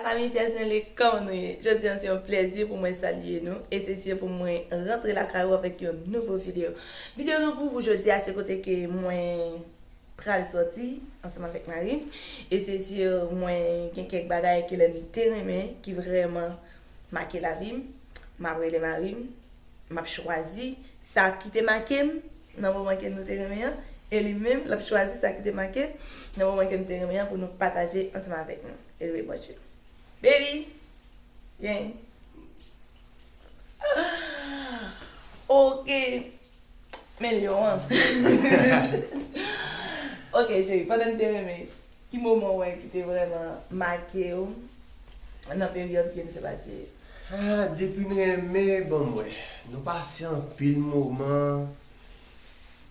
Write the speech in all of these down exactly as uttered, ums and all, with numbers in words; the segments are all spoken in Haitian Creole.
Fanmi Sè Senlin, kòman nou ye? Jodi a se yon plèzi pou mwen salye nou e se sir pou mwen rantre lakay ou avèk yon nouvo videyo. Videyo nou pou, pou jodi a se kote ke mwen pral sòti ansanm avèk mari m. E se sir mwen gen kèk bagay ke lè m te renmen ki vrèman make lavi m. M ap rele mari m, m ap chwazi sa ki te make m nan moman ke nou te renmen an, e li menm, l ap chwazi sa ki te make l nan moman ke nou te renmen an pou nou pataje ansanm avèk nou. Anyway, branche. Baby! Vyen! Ok! Men lyon an. Ok, cheri, pandan n te renmen, ki moman w wè ki te vrèman make w nan peryòd ke nou te pase? Ah, depi n renmen, bon, mwen, nou pase anpil moman,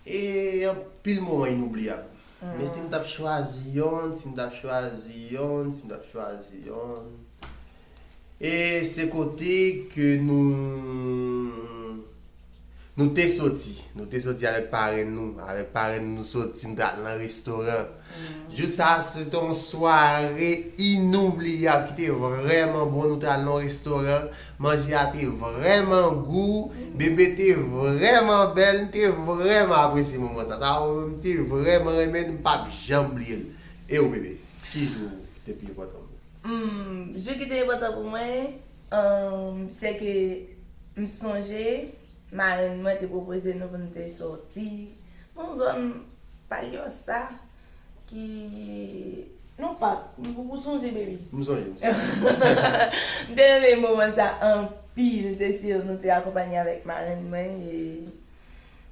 e anpil moman inoubliyab. Men si m t ap chwazi yonn, si m t ap chwazi yonn, si m t ap chwazi yonn, e se kote ke nou, nou te soti. Nou te soti avèk parenn nou. Avèk parenn nou, nou soti, nou t al nan restoran. Jou sa a, se te yon sware inoubliyab ki te vrèman bon. Nou t al nan yon restoran. Manje a te vrèman gou. Bebe te vrèman bèl. M te vrèman apresye moman sa. Sa a, mwen menm, m te vrèman renmen l. M p ap janm bliye l. E ou, bebe? Ki jou te pi enpòtan pou ou? Hmm, jou ki te enpòtan pou mwen, um, se ke m sonje marenn mwen te pwopoze nou pou n te sòti nan yon zòn Palyosa ki nan yon pak. Ou, ou sonje, baby? M sonje, m sonje. M te renmen moman sa anpil, se sir nou te akonpanye avèk marenn mwen e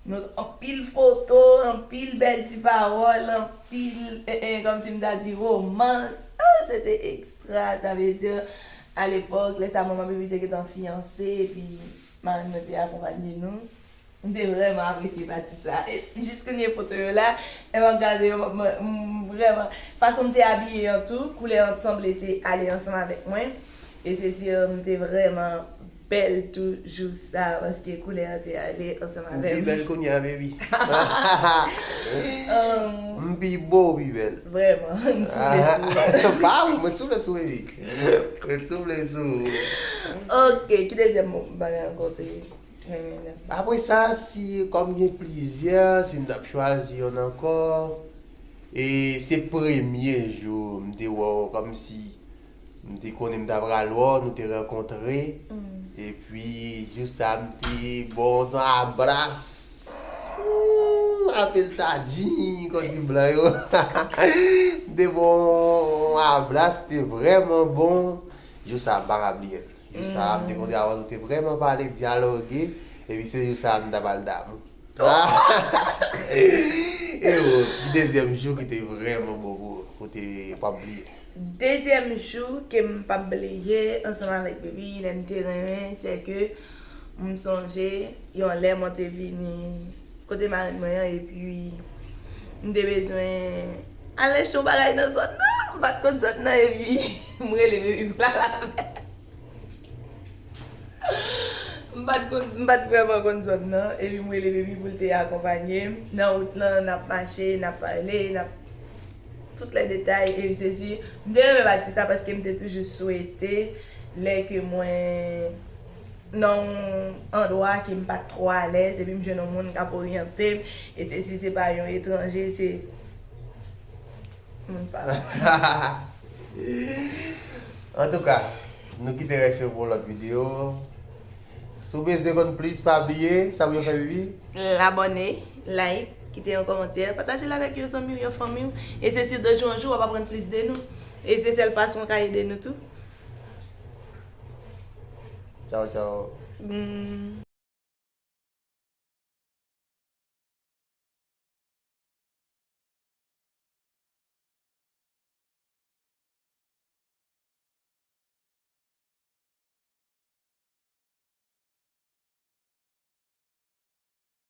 nou anpil foto, anpil bèl ti pawòl, anpil, eh, eh, kòmsi m ta di romans. Ah, se te ekstra, sa vle di, alepòk, lè sa manman bebe te gentan fiyanse, epi marenn mwen te akonpanye nou. M te vrèman apresye pati sa. E jis kounye foto yo la, e m ap gade yo, m, m, m vrèman, fason m te abiye an tou, koulè an t sanble te ale ansanm avèk mwen. E se sir m te vrèman bèl tou jou sa, paske koulè an te ale ansanm avè m. Ou pi bèl kounye a, baby. Um, m pi bo, ou pi bèl. Vrèman, m soufle sou ou. Pa ou, mwen t soufle sou ou, baby. Mwen t soufle sou ou. Ok, ki dezyèm mo-, bagay ankò te renmen nan? Apre sa, si, kòm gen plizyè, si m t ap chwazi yonn ankò, e se premye jou m te wè w, kòmsi m te konnen m ta pral wè w, nou te rankontre. Epi, jou sa a, m te ba w yon abras. Hmm, apel tadjin, kòm di blan yo. M te ba w yon abras ki te vrèman bon. Jou sa a, m pa ka bliye l. Jou sa a, m te kontre avè w, nou te vrèman pale, dyaloge. Epi, se jou sa a, m ta pral damou. E ou, ki dezyèm jou ki te vrèman bon pou ou, ou te p ap bliye? Dezyèm jou ke m p ap bliye ansanm avèk baby, lè n te renmen, se ke m sonje yon lè mwen te vini kote marenn mwen an, epi m te bezwen al achte yon bagay nan zòn nan, m pa t konn zòn nan, epi m rele baby m la avè l. M pa t konn, m pa t vrèman konn zòn nan, epi m rele baby pou l te akonpanye m. Nan wout lan, n ap mache, n ap pale, n ap, tout lè detay, epi sesi. M te renmen pati sa paske m te toujou swete lè ke mwen nan yon andwa ke m pa t twò alèz, epi m jwenn yon moun k ap oryante m, e sesi, se pa yon etranje, se moun pa. Antouka, nou kite rès yo pou yon lòt videyo. Si w bezwen konn plis, pa bliye, sa pou yo fè, baby? Abòne, like, kite yon kòmantè, pataje l avèk yon zanmi w, yon fanmi w. E se si de jou an jou, w ap aprann plis de nou. E se sèl fason w ka ede nou tou. Tchaw, tchaw. Mm.